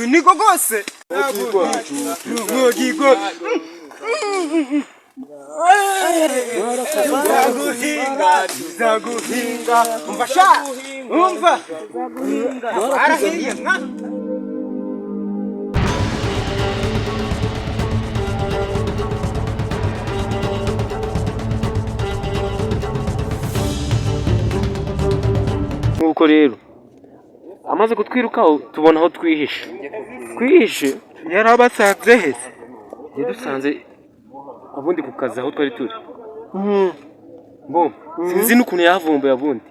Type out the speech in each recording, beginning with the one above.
Niko rwose. Ntugigo. Nzaguhinga, nzaguhinga. Umva sha. Umva. Arahiye mwa. Nuko rero amaze kutwirukaho, tubona aho twihishe, twihishe. Yarabasanze hese? Yadusanze ubundi ku kazi aho twari turi. Bo sinzi n'ukuntu yahavumbuye. Abundi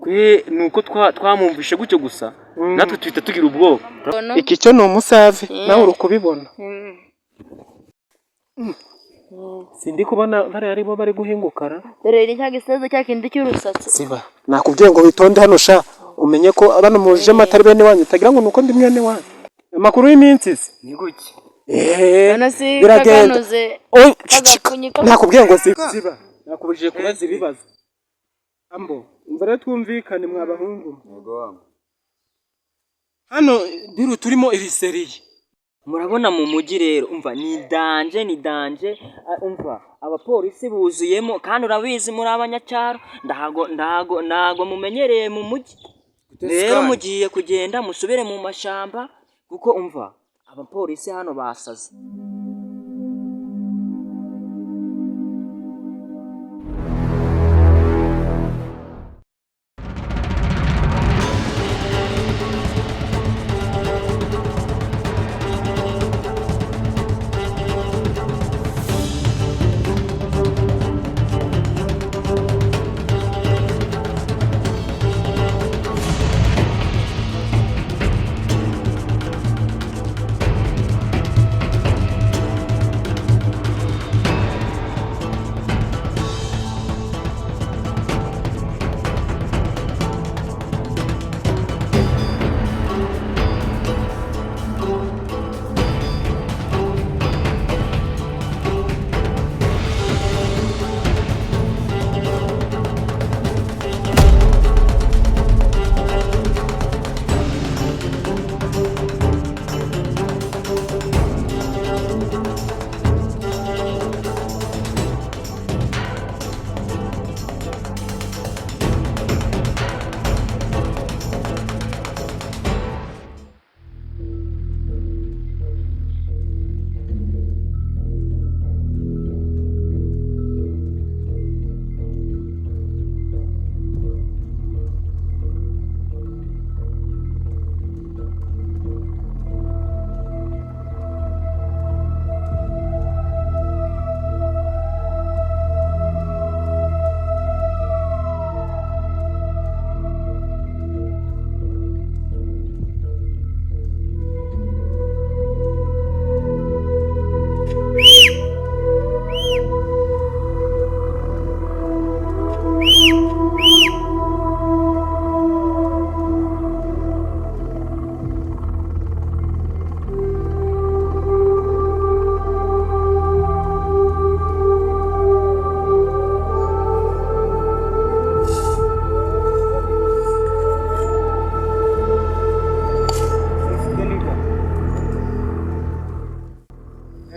twe ni uko twamwumvishe gutyo gusa, natwe tuhita tugira ubwoba. Iki cyo ni umusave, nawe uri kubibona. Sindi kubona bariya aribo bari guhingukara. Dore ni cya gisaza, cya kindi cy'urusatsi. Siba, nakubwiye ngo witonde hano sha, umenye ko bano mujemo atari bene wanyu, utagira ngo nuko ndi mwene wanyu. Amakuru y'iminsi se? Ni gutya. Eee. Hano si Biragenda. kaganuze. Oy, cicika. Agapfunyika. Nakubwiye ngo ziba, ziba. Nakubujije kubaza ibibazo. Ambo, umva rero, twumvikane mwa bahungu. Hano diru turimo iriseriye. Murabona mu mujyi rero, umva, ni danger, ni danger. Ah, umva, abapolisi buzuyemo, kandi urabizi muri abanyacyaro, ndago mumenyereye mu mujyi. Rero mugiye kugenda musubire mu mashyamba, kuko umva, abapolisi hano basaze.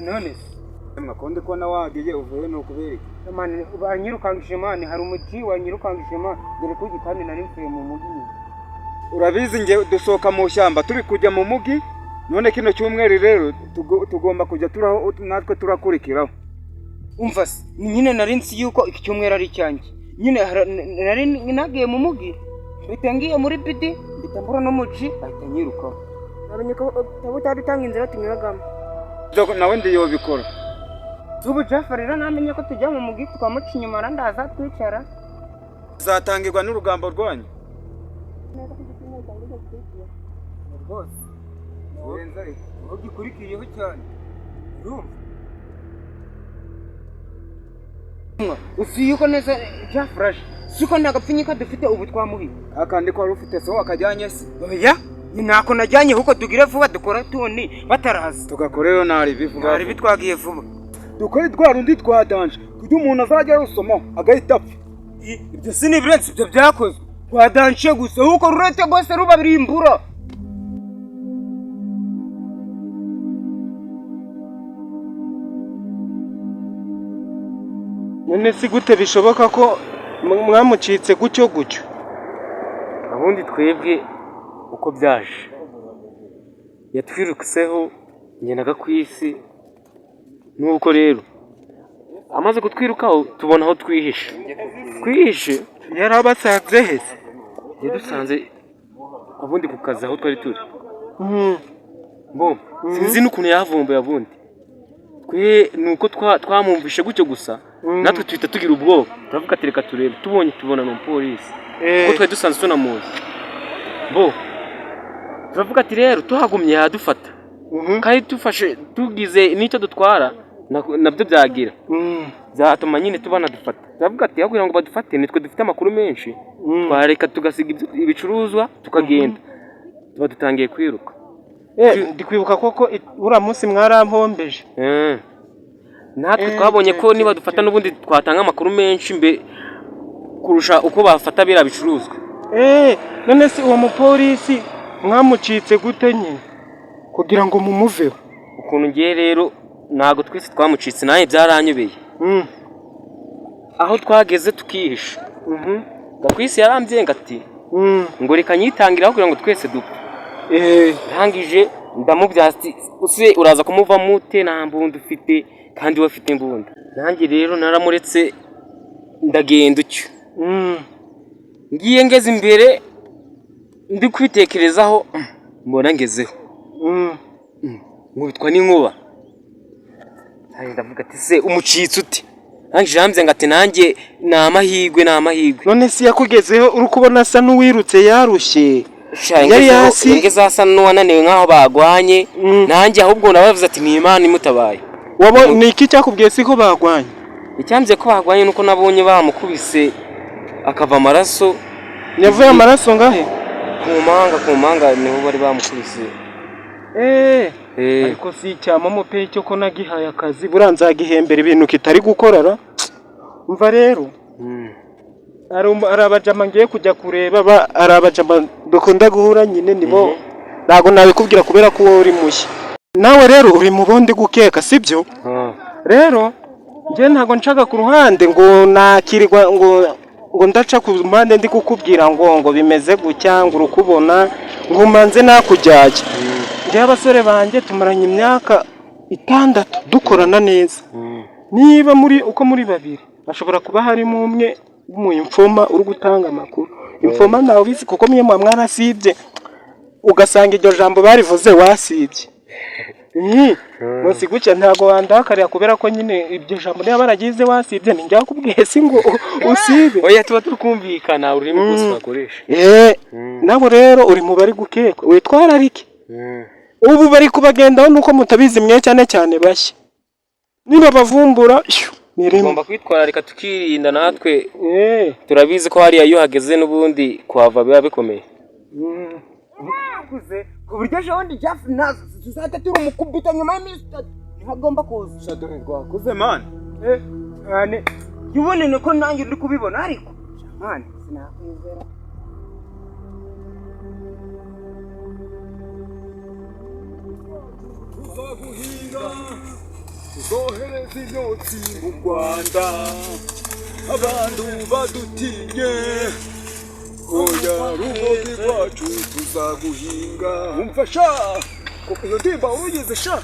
None se? Makonde ko nawe wagiye uvuye ni ukubereka? Man, banyirukangije man, hari umuji wanyirukangije man, dore ko igikandi nari mvuye mu mujyi. Urabizi nge dusohoka mu shyamba turi kujya mu mugi, none kino cyumweru rero tugomba kujya turaho natwe turakurikiraho. Umva se, ni nyine nari nzi yuko iki cyumweru ari icyanjye. Nyine nari nagiye mu mugi, mpita ngiye muri bidi, mpita mbura n'umuji, ahita nyirukaho. Nabonye ko utaba utadutanga inzira tunyuragamo. Nawe ndiyobikora. Ubu Jaffa rero namenye ko tujya mu mugi tukamuca inyuma, arandaza twicara. Zatangirwa n'urugambo rwanyu. Rwose aho gikurikiyeho cyane, urumva uzi yuko neza Jaffa araje, si uko nta gapfunyika dufite ubu twamuhiye. Akandi ko wari ufite so wakajyanye se? Oya, ni ntako najyanye, kuko tugire vuba dukora tuni bataraza. Tugakoreyo nari bivuga. Hari bitwagiye vuba. Dukore rwa rundi twa danger kuburyo umuntu azajya arusoma agahita apfa. Ibyo si n'ibirenze ibyo byakozwe twa danger gusa, kuko rurete rwose rubabirimbura. None si gute bishoboka ko mwamucitse gutyo gutyo? Ubundi twebwe uko byaje yatwirukiseho ngenaga ku isi, nuko rero amaze kutwirukaho tubona aho twihishe. Twihishe Yari abasanze hese? Yadusanze ubundi ku kazi aho twari turi. Bo sinzi n'ukuntu yahavumbuye abundi. Twe nuko twamwumvishe gutyo gusa, natwe tuhita tugira ubwoba, turavuga ati reka turebe. Tubonye tubona ni umupolisi kuko twari dusanzwe tunamuzi. Bo turavuga ati rero tuhagumye yadufata, kandi dufashe tugize n'icyo dutwara nabyo byagira byatuma nyine tubanadufata. Turavuga ati aho kugira ngo badufate nitwe dufite amakuru menshi, twareka tugasiga ibicuruzwa tukagenda. Tuba dutangiye kwiruka. Ndi kwibuka koko uriya munsi mwarampombeje. Natwe twabonye ko niba dufata n'ubundi twatanga amakuru menshi mbe kurusha uko bafata biriya bicuruzwa. None se uwo mupolisi mwamucitse gute nyine kugira ngo mumuveho? Ukuntu ngiye rero ntabwo twese twamucitse, nanjye byaranyobeye. Aho twageze tukihisha, Gakwisi yarambyenga ati ngo reka nyitangire kugira ngo twese dupfe. Ndangije ndamubwira ati use uraza kumuvamo ute, nta mbunda ufite kandi we afite imbunda. Nanjye rero naramuretse ndagenda utyo. Ngiye ngeze imbere ndi kwitekerezaho, mbona ngezeho nkubitwa n'inkuba. Nanjye ndavuga ati se umucitse ute? Nanjye yarambye ati nanjye ni amahirwe, ni amahirwe. None si yakugezeho uri kubona asa n'uwirutse yarushye? Yari hasi ngeze asa n'uwananiwe nk'aho bagwanye. Nanjye ahubwo nabavuze ati ni Imana imutabaye. Wabo ni iki cyakubwiye siko bagwanye? Icyambye ko bagwanye nuko nabonye bamukubise akava amaraso. Yavuye amaraso ngahe? Ku mpanga niho bari bamukubise. Ariko si icya momo pe cyo ko nagihaye akazi, buriya nzagihembera ibintu kitari gukorara. Umva rero, hari abajama ngiye kujya kureba, hari abajama dukunda guhura nyine nibo, ntabwo nabikubwira kubera ko wowe uri mushya. Nawe rero uri mu bundi gukeka, sibyo? Rero njye ntabwo ncaga ku ruhande ngo nakirirwa ngo ndaca ku mpande ndi kukubwira ngo bimeze gutya, ngo urukubona ngo manze nakujyajya. Njye abasore banjye tumaranye imyaka 6 dukorana neza. Niba muri uko muri babiri hashobora kuba harimo umwe w'umuyimfoma uri gutanga amakuru. Imfoma ntawe ubizi kuko mwe mwarasibye, ugasanga iryo jambo barivuze wasibye. Munsi gutya ntago wandakarira kubera ko nyine iryo jambo niba baragize wasibye, ninjya si ngo usibe. Oya tuba turi kumvikana ururimi rwose bakoresha. Nabo rero uri mu bari gukekwa witwararike. Ubu bari kubagendaho nuko mutabizi mwe cyane cyane bashya. Niba bavumbura tugomba kwitwararika tukirinda natwe. Turabizi ko hariya iyo hageze n'ubundi kuhava biba bikomeye. Ku buryo ejo bundi Jeff tuzahita turi umukubita nyuma y'iminsi 3 niho agomba kuza. Dore rwakuze man. Ubone niko nanjye uri kubibona ariko man sinakwizera. Tuzaguhinga tuzohereza imyotsi mu Rwanda, abantu badutinye. Oya rumogi rwacu tuzaguhinga. Umva sha, iyo ndimba uyize sha.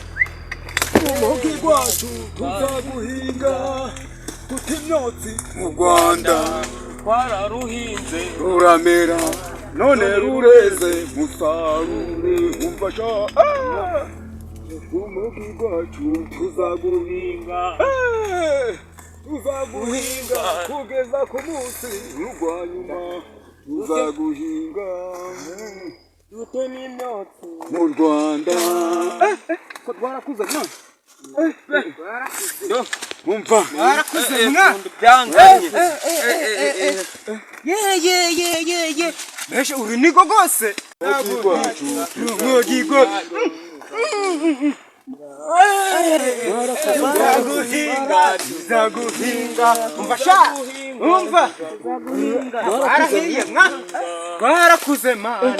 Rumogi rwacu tuzaguhinga, tuti imyotsi mu Rwanda. Twararuhinze ruramera none rureze musarure. Umva sha, rumogi rwacu tuzaguhinga, tuzaguhinga kugeza ku munsi rwa nyuma. Tuzaguhinga mu Rwanda. Ko twarakuze mwana. Umva twarakuze mwana. Ye ye ye ye ye. Mbese uri nigo gose. Rumogi rwacu. Tuzaguhinga, umva sha, umva twarahiye mwa, twarakuze mana.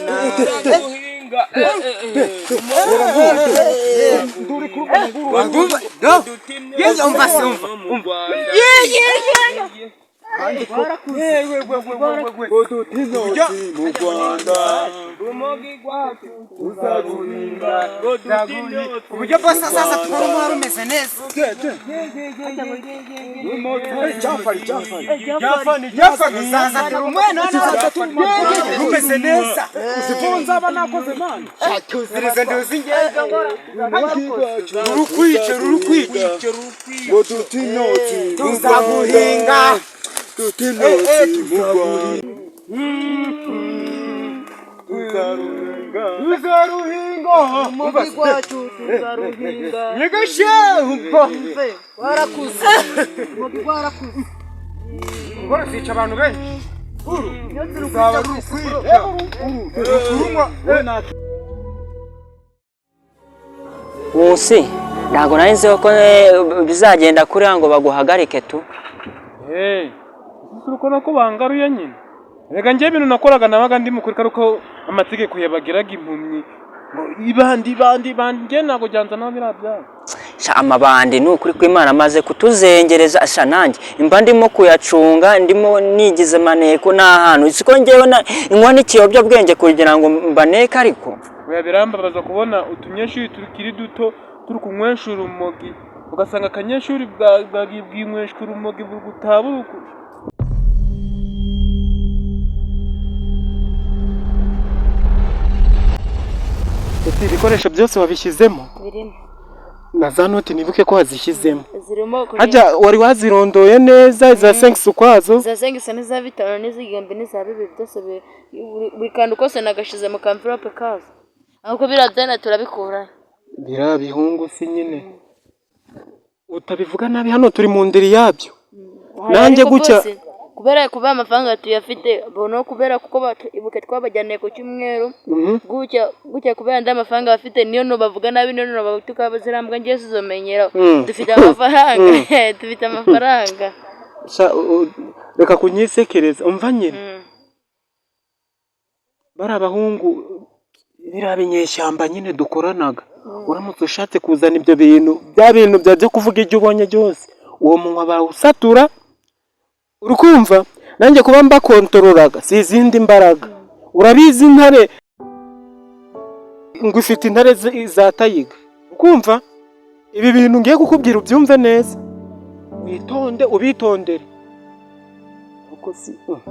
Nduri kurubona nguru. Yewe, umva se, umva umva, ye ye ye. Yewe we we we we. Udutinoti mu Rwanda. Tuzaguhinga. Uburyo bwose sasa tubona umuhari umeze neza. Jafari, Jafari. Jafani, Jafani. Sasa turi umwe none rumeze neza. Uziko nzaba nakoze man. Tuzirize nduzi ngendo. Rurukwica, rurukwica. Ngo dutinoti mu Tuzaguhinga. Rwanda. Dutinoti mu Rwanda. Tuzaruhinga. Tuzaruhinga. Umugi gwacu tuzaruhinga. Nyigashe umva. Mve warakuze, umugi gwarakuze. Ngora zica abantu benshi. Ruzaba rurukwica. Rukurumwa. Wose ntabwo nari nzi ko bizagenda kuriya ngo baguhagarike tu. Hey, ese uko nako bangaruye nyine. Reka njye ibintu nakoraga nabaga ndi mukuri ariko amategeko yabagiraga impumyi. Ngo ibandi ibandi ibandi, njye ntabwo byanza naho biriya byabo. Sha, amabandi ni ukuri kw'Imana amaze kutuzengereza. Sha, nanjye imba ndimo kuyacunga, ndimo nigize maneko n'ahantu siko njyewe inywa n'ikiyobyabwenge kugira ngo mbaneke ariko. Oya, birambabaza kubona utunyeshuri tukiri duto turi kunywesha urumogi, ugasanga akanyeshuri bwinyweshwa urumogi buri gutaha buri. Ese ibikoresho byose wabishyizemo? Birimo. Na za noti nibuke ko wazishyizemo. Zirimo. Hajya wari wazirondoye neza iza senkisi ukwazo? Za sengisa n'iza bitanu n'iz'igihumbi n'iza bibiri byose, buri kantu kose nagashize mu kamvirope kazo, ahubwo biriya byana turabikura. Biriya bihungu si nyine utabivuga nabi, hano turi mu ndiri yabyo. Nanjye Ariko gutya. bose, kubera kuba amafaranga tuyafite bono, kubera kuko ibuke twabajyaniye ku cyumweru gutya gutya, kubera andi amafaranga bafite, niyo no bavuga nabi, niyo no batuka, zirambwa ngiye zizomenyera. Dufite amafaranga, dufite amafaranga. Sha, reka kunyisekereza, umva nyine. Bari abahungu biriya binyeshyamba nyine dukoranaga, uramutse ushatse kuzana ibyo bintu, bya bintu bya byo kuvuga ibyo ubonye byose, uwo munwa bawusatura. Uri kumva, nanjye kuba mbakontororaga si izindi mbaraga. Urabizi, intare ngo ifite intare za tayiga. Ukumva ibi bintu ngiye kukubwira ubyumve neza, witonde, ubitondere kuko si ariko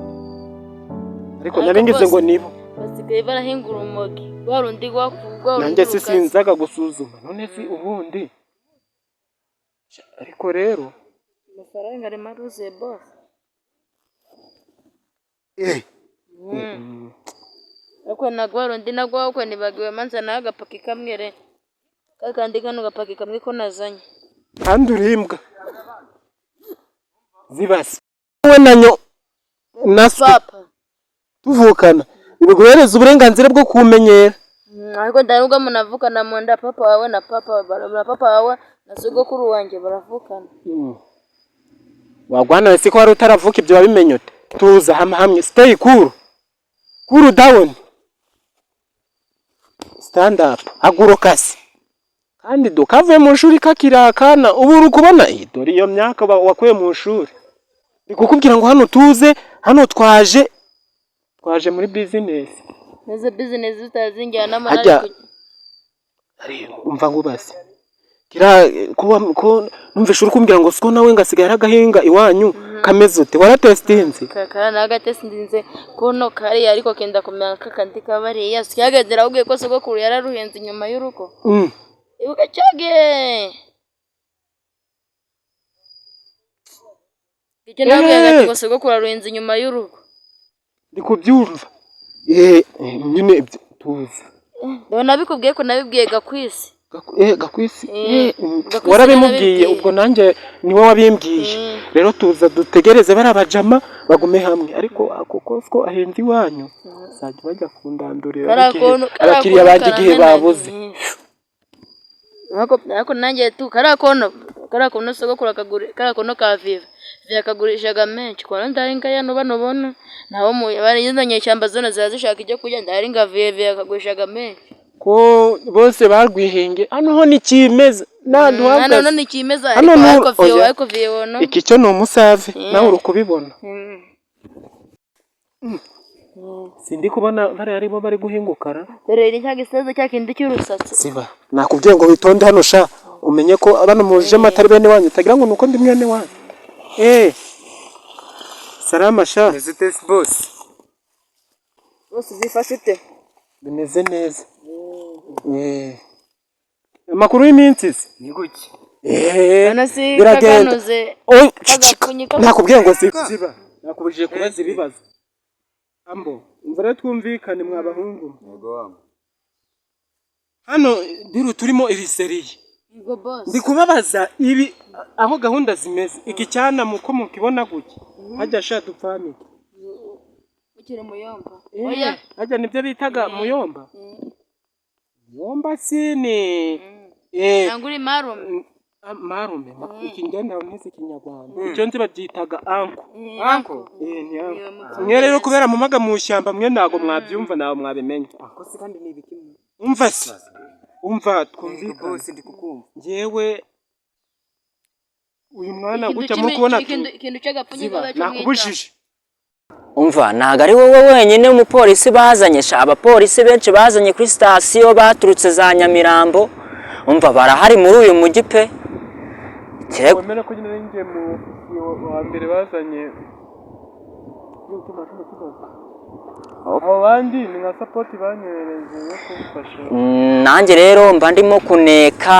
Ariko nari ngize ngo bose nibo basigaye barahinga urumogi rwa rundi rwa rundi Nanjye si rukaze. sinzaga gusuzuma none si ubundi. Ariko rero Amafaranga arimo aruzuye bose. Ariko nagwa rundi nagwa uko nibagiwe manza nawe agapaki kamwe re kakandi kano gapaki kamwe ko nazanye. Kandi urimbwa zibase wowe na nyo na so Papa. Tuvukana biguhereza uburenganzira bwo kumenyera. Ariko ndanubwo munavukana mu nda, papa wawe na papa na papa wawe na sogokuru wanjye baravukana. Wagwana si ko wari utaravuka, ibyo wabimenye ute? Tuza hamwe hamwe, stay cool, cool down, stand up, haguruka se. Kandi do kavuye mu ishuri kakiri akana, ubu uri kubona dore iyo myaka wakuye mu ishuri. Ndi kukubwira ngo hano tuze, hano twaje muri business. Nizo business zitazinjyanamo. Hajya umva nkubaze, kira kuba ko numvishe uri kumbwira ngo siko nawe ngasigaye agahinga iwanyu, kameze ute? Waratestinze? Kakara nagatestinze kuno kariya, ariko kenda kumera kakandi kabariya syagezera, ahubwo ko sogokuru yararuhenze inyuma y'urugo. Ibuka cyage icyo nabwiye ati ngo sogokuru aruhenze inyuma y'urugo. Ndi kubyumva nyine tuzi. Ndabona nabikubwiye ko nabibwiye Gakwisi. Gakwisi. Gakwisi warabimubwiye? narabibwiye. Ubwo nanjye niwe wabimbwiye. Rero tuza dutegereze bariya bajama bagume hamwe, ariko ako kosiko ahenze iwanyu bazajya bajya kundandurira Kariya igihe kariya abakiriya kono banjye igihe karamenaguye. babuze. Ariko nanjye tu kariya kono sogokuru akagura kariya kono ka viva. Viye akagurishaga menshi kora ndari ngaya no bano bona naho mu izo nyeshyamba zone ziba zishaka ibyo kurya, ndari nga viye viye akagurishaga menshi. Ko bose barwihinge hano ho ni kimeza n'ahantu Hano hahagaze. no ni kimeza. Hano ariko ariko viye oya. Ariko viye wono. Iki cyo ni umusave, nawe uri kubibona. Sindi kubona bariya aribo bari guhingukara. Dore ni cya gisaza cya kindi cy'urusatsi. Siba, nakubwiye ngo witonde hano sha, umenye ko abana muje atari bene wanyu, utagira ngo nuko ndi mwene wanyu. Salama sha. Meze ute boss? Bose zifashe ute? Bimeze neza. Amakuru y'iminsi se? Ni guke. Hano si Biragenda. kaganuze. Oy, Kagapfunyika. nakubwiye ngo ziba, nakubujije kubaza ibibazo. Ambo, umva rero twumvikane mwa bahungu. Hano diru turimo iriseriye. Yego boss. Ndi kubabaza ibi aho gahunda zimeze. Iki cyana muko mukibona gutya. Hajya sha dupfanike. Ukiri muyomba. Oya. Hajya nibyo bitaga muyomba. Muyomba sini. Nanguri marume. Marume, iki ngenda ntizi Ikinyarwanda. Icyo nzi babyitaga anko. Anko? Ni anko. Mwe rero kubera mumaga mu ishyamba mwe ntago mwabyumva, ntago mwabimenya. Anko se kandi ni ibiki? Umva se. Umva twumvikane. Boss, ndi kukumva. Njyewe uyu mwana Ikintu gutya muri kubona ikintu cy'agapfunyika ziba baca mwita. nakubujije. Umva, ntabwo ari wowe wenyine umupolisi bazanye sha, abapolisi benshi bazanye kuri sitasiyo baturutse za Nyamirambo. Umva, barahari muri uyu mujyi pe. Wemera ko nyine ninjye mu wa mbere bazanye. Abo bandi ni nka support banyohereje yo kumfasha. Nanjye rero mba ndimo kuneka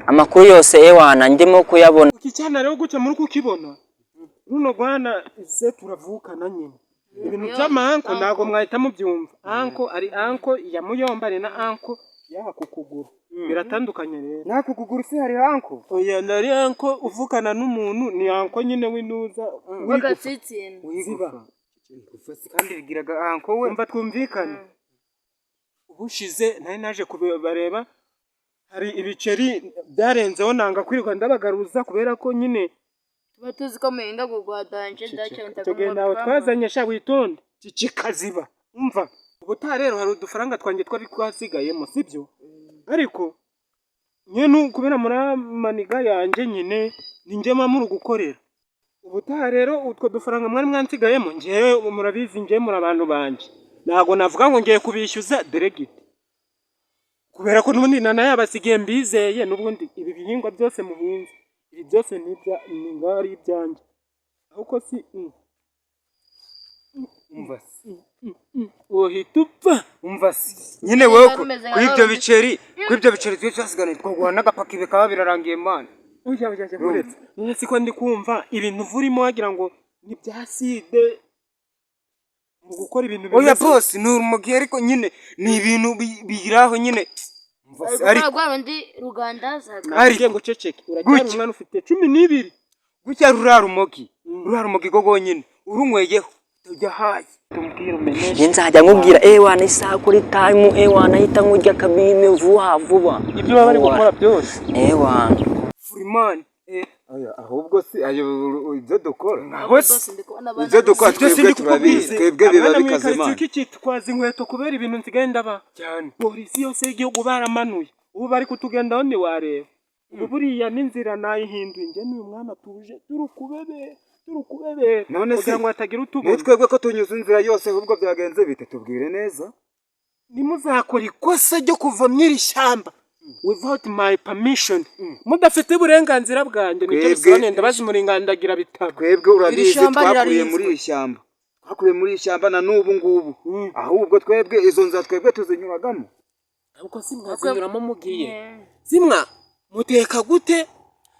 amakuru yose ewana ndimo kuyabona. Iki cyana rero gutya muri kukibona, runo rwana ise turavukana nyine. Ibintu by'amanko ntabwo mwahita mubyumva. Anko ari anko ya muyomba, ari na anko yaha ku kuguru, biratandukanye rero. Nako kuguru se hari anko? Oya, nari anko uvukana n'umuntu, ni anko nyine w'inuza w'igufa. W'agatsitsino. Ziba. W'igufa se kandi bigiraga anko we. Umva twumvikane. Ubushize nari naje kubareba, hari ibiceri byarenzeho nanga kwirirwa ndabagaruza kubera ko nyine Tuba tuzi ko muhinga gugwadanje ndacyenda. Icyo gihe ntawe twazanye sha, witonde, cicika ziba. Umva, ubutaha rero hari udufaranga twanjye twari twasigayemo, sibyo? Ariko nyine kubera muri maniga yanjye nyine ni njye mba muri gukorera. Ubutaha rero utwo dufaranga mwari mwansigayemo, njyewe murabizi, njyewe muri abantu banjye ntabwo navuga ngo ngiye kubishyuza direct, kubera ko n'ubundi nanayabasigiye mbizeye. N'ubundi ibi bihingwa byose muhinze, ibi byose ni ibya ni ngaho ari ibyanjye, ahubwo si Umva se. Wohita upfa. Umva se. Nyine wowe Rumeze nka kuri ibyo rundi. biceri, kuri ibyo biceri twe twasigane twaguha n'agapaki bikaba birarangiye man. Ujya ujya ujya kuretse none siko ndi kumva ibintu vurimo wagira ngo ni bya side mu gukora ibintu Oya bimeze. boss, ni urumogi ariko nyine ni ibintu biraho nyine. Umva se, ariko Rwa rundi rugandazaga. Nakubwiye ngo ceceke, uracyari Gutya. umwana ufite 12. Gutya ruriya rumogi, ruriya rumogi rwo rwonyine urunyweyeho ujya hayi. Tumbwire umenyeshe. Njye nzajya nkubwira ewana isaha kuri time, ewana ahita nkurya kabime vuba vuba. Ibyo baba bari gukora byose. Ewana. Furimani. Ahubwo si ayo ibyo dukora. Aho se. Ibyo dukora twebwe turabizi, twebwe biba bikaze man. man. Kitwaza inkweto kubera ibintu nsigaye ndaba. Cyane. Polisi yose y'igihugu baramanuye, ubu bari kutugendaho ntiwareba. Ubu buriya n'inzira nayihinduye, njye n'uyu mwana tuje turi kubebera, turi kubebera None se kugira ngo hatagira utubona. Ni twebwe ko tunyuze inzira yose, ahubwo byagenze bite? Tubwire neza. Ntimuzakora ikosa ryo kuva mu iri shyamba without my permission, mudafite uburenganzira bwanjye. Nicyo bisobanuye, ndabaza umuringandagira bitabo. Twebwe urabizi, shyamba twakuriye rirarinzwe. muri iri shyamba, twakuriye muri iri shyamba na n'ubu ngubu. Ahubwo twebwe izo nzira twebwe tuzinyuragamo. Ahubwo si mwazinyuramo mugiye zimwa muteka gute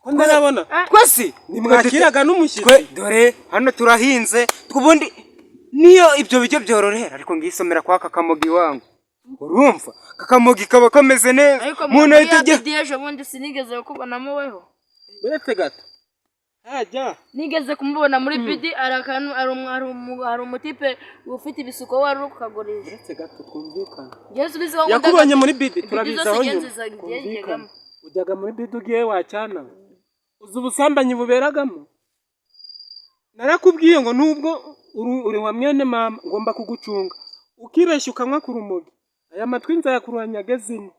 ko ndarabona? Twese Nimwakiraga n'umushyitsi. Twe dore hano turahinze, twubundi niyo ibyo bijyo byororera, ariko ngisomera kwa kakamogi wangu. Urumva kakamogi kaba kameze neza. Ariko Umuntu muri ahita ya ajya bidi ejo bundi sinigeze kukubonamo weho. Uretse gato hajya. Nigeze kumubona muri bidi, ari akantu ari umutipe ufite ibisuko wari uri kukagurisha. Uretse gato twumvikane. Njyewe subizi ko nkunda Yakubonye muri bidi, Bidi turabizaho zose nyuma. ngenzi Twumvikane. njyagamo. Ujyaga muri bidi ugiye wacyana, uzi ubusambanyi buberagamo. Narakubwiye ngo nubwo uri wa mwene mama ngomba kugucunga, ukibeshya ukanywa ku rumogi, aya matwi nzayakurwanya ageze ino.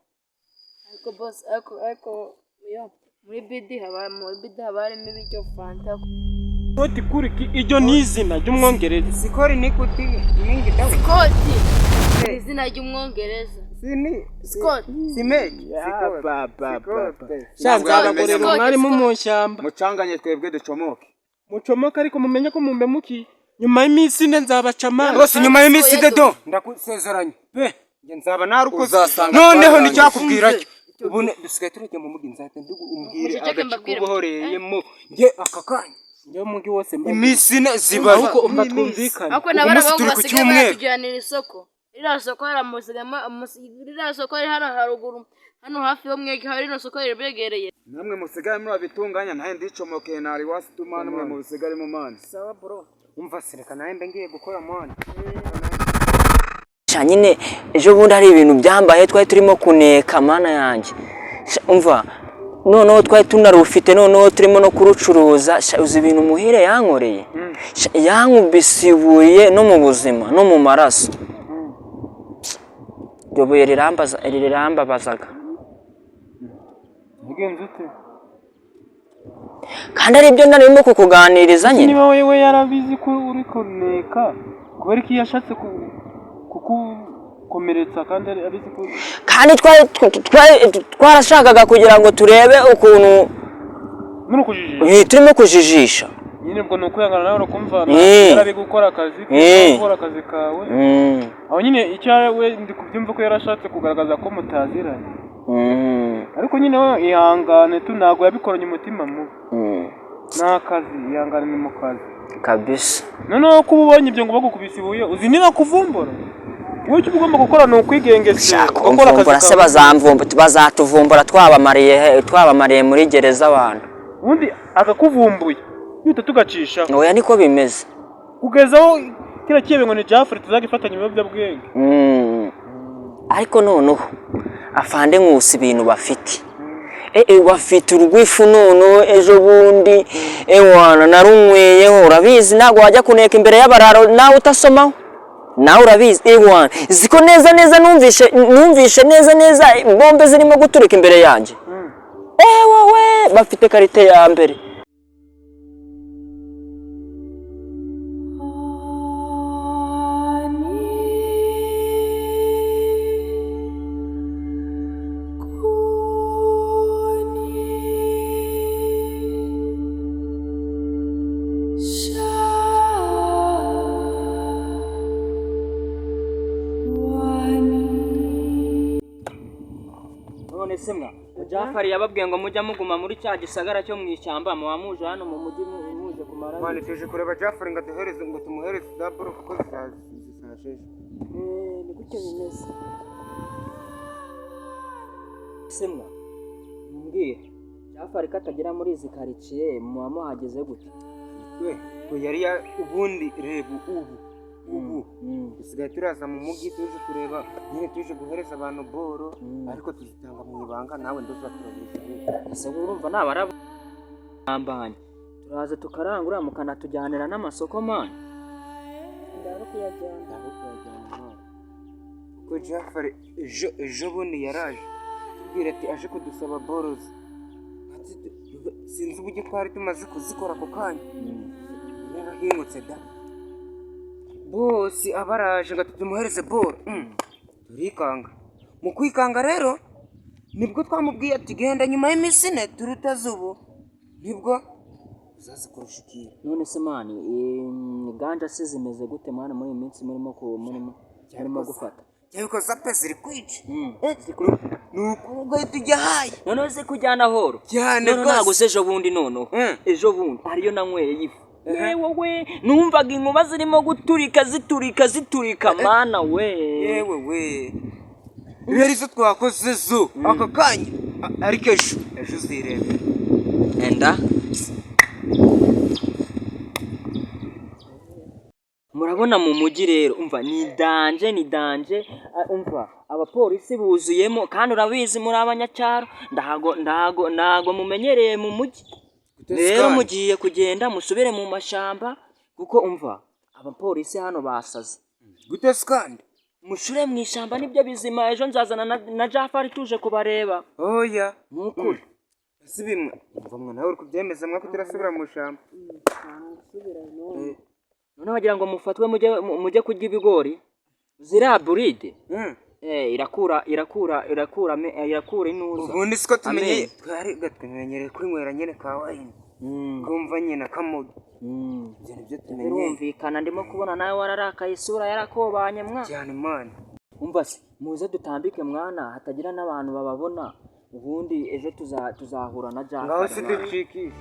Ariko boss, ariko yo muri bidi haba harimo ibiryo, fanta. Koti kuriki, iryo ni izina ry'umwongereza. Sikori ni kuti mingi dawe. Scott ni izina ry'umwongereza. Sini. Scott. Simeki. Ba, ba, ba, ba. Sha, Nzabakorera Scott, umwarimu Scott. mu ishyamba. Mucanganye twebwe ducomoke. Mucomoke, ariko mumenye ko mumbemukiye. Nyuma y'iminsi 4 nzabaca amande. Bose, nyuma y'iminsi dedo ndakusezeranye pe, njye nzaba narukoze. Uzasanga Noneho twararangije. nticyakubwira cyo, ubu dusigaye turajya mu mugi, nzahita umbwire Muceceke agace mbabwire. kubohoreyemo njye aka kanya. Njyewe umugi wose mba. Iminsi 4 ziba. Ahubwo umva, twumvikane. Ariko Ubu nabari munsi abahungu turi ku basigaye cyumweru. baratujyanira isoko, ririya soko haramusigamo, ririya soko riri hano haruguru, hano hafi yo mwege, hari rino soko ribegereye. Namwe musigaye murabitunganya, ntaye ndicomokeye ntari wasituma namwe mubisigare mu mani. Sawa bro. Umva, sereka nawe mbe ngiye gukora mwana. Sha nyine, ejo bundi hari ibintu byambaye, twari turimo kuneka, mana yanjye. Sha, umva, noneho twari tunarufite, noneho turimo no kurucuruza. Sha, uzi ibintu Muhire yankoreye? Sha, yankubise ibuye no mu buzima no mu maraso. Iryo buye rirambabazaga. Mugenzi ute? Kandi ari byo narimo kukuganiriza nyine. Niba wewe yarabizi ko uri kuneka, kubera ko iyo yashatse kukukomeretsa kandi abizi ko Kandi twari twarashakaga kugira ngo turebe ukuntu muri kujijisha. Turimo kujijisha. Nyine ubwo ni ukwihangana nawe, urakumva, yarabi gukora akazi ke, gukora akazi kawe. Aho nyine icyo we ndi kubyumva ko yarashatse kugaragaza ko mutaziranye. Ariko nyine we ihangane tu, ntabwo yabikoranye umutima mubi. Ni akazi, ihangane, ni mu kazi. Kabisa. Noneho kuba ubonye ibyo ngo bagukubise ibuye, uzi niba kuvumbura, wowe icyo uba ugomba gukora ni ukwigengesera, Shaka ugakora akazi kumvumbura se kawe. Bazamvumbura, bazatuvumbura twabamariye muri gereza abantu. Ubundi akakuvumbuye duhita tugacishaho. Oya, niko bimeze. Kugeza aho kiriya kiebe ngo ni Jafure tuzagifatanya ibiyobyabwenge. Ariko noneho afande Nkusi, ibintu bafite, bafite urwifu. Noneho ejo bundi ewana narunyweyeho, urabizi ntabwo wajya kuneka imbere y'abararo nawe utasomaho, nawe urabizi. Ewana ziko neza neza, numvishe neza neza bombe zirimo guturika imbere yanjye. Ewe we, bafite qualité ya mbere. None se mwa Jafari yababwiye ngo mujya muguma muri cya gisagara cyo mu ishyamba, muba muje hano mu mujyi muje kumara? Mwana, tuje kureba Jafari ngo aduhereze, ngo tumuhereze za boro kuko zishaje. Ni gutyo bimeze. Se mwa mbwira, Jafari ko atagera muri izi karitsiye, muba muhageze gute? We we yari ya ubundi reba ubu dusigaye turaza mu mujyi tuje kureba nyine, tuje guhereza abantu boro, ariko tuzitanga mu ibanga, nawe nduza turabizi. Ese urumva nabarabambanye, turaza tukarangura mukanatujyanira n'amasoko man. Ndaho kuyajyana. Ndaho kuyajyana mwana, kuko Jafari ejo bundi yaraje tubwira ati aje kudusaba borozi. Ati, sinzi uburyo twari tumaze kuzikora ako kanya, yarahingutse da bose abaraje ngo tumuhereze boro. Turikanga. Mu kwikanga rero nibwo twamubwiye ati genda nyuma y'iminsi 4, turutaze ubu nibwo uzaza kurushikira. None se man, ganja se zimeze gute mwana, muri iyi minsi murimo gufata? Cyabikoze pe, ziri kwica. Ni ukuvuga ahita ujya hayi. Noneho se kujyana horo? Cyane Noneho rwose. ntabwo se ejo bundi, noneho ejo bundi hariyo nanyweye y'ifu, yewe we, numvaga inkuba zirimo guturika, ziturika, ziturika, mana we. Yewe we, rero izo twakoze zo aka kanya, ariko ejo uzirebe. Enda murabona mu mujyi rero, umva, ni danger, ni danger. Umva, abapolisi buzuyemo, kandi urabizi muri abanyacyaro, ndago ntago mumenyereye mu mujyi. Rero mugiye kugenda musubire mu mashyamba. Kuko umva, abapolisi hano basaze. Gute se kandi? Mushure mu ishyamba nibyo bizima. Ejo nzazana na Jafari tuje kubareba. Oya. Nukuri. Si bimwe umva mwa, nawe uri kubyemeza mwa ko turasubira mu ishyamba? None wagira ngo mufatwe mujye kurya ibigori ziriya buride. Irakura inuza. Ubundi siko tumenye. Amenyo. Twari tumenyereye kwinywera nyine ka wayini, kumva nyine akamuga. Ibyo nibyo tumenyeye. Birumvikana, ndimo kubona nawe wararakaye, isura yarakobanye mwa. Cyane mani. Umva se, muze dutambike mwana, hatagira n'abantu bababona. Ubundi ejo tuzahura na Ngaho Jafari si mwana. ducikishe.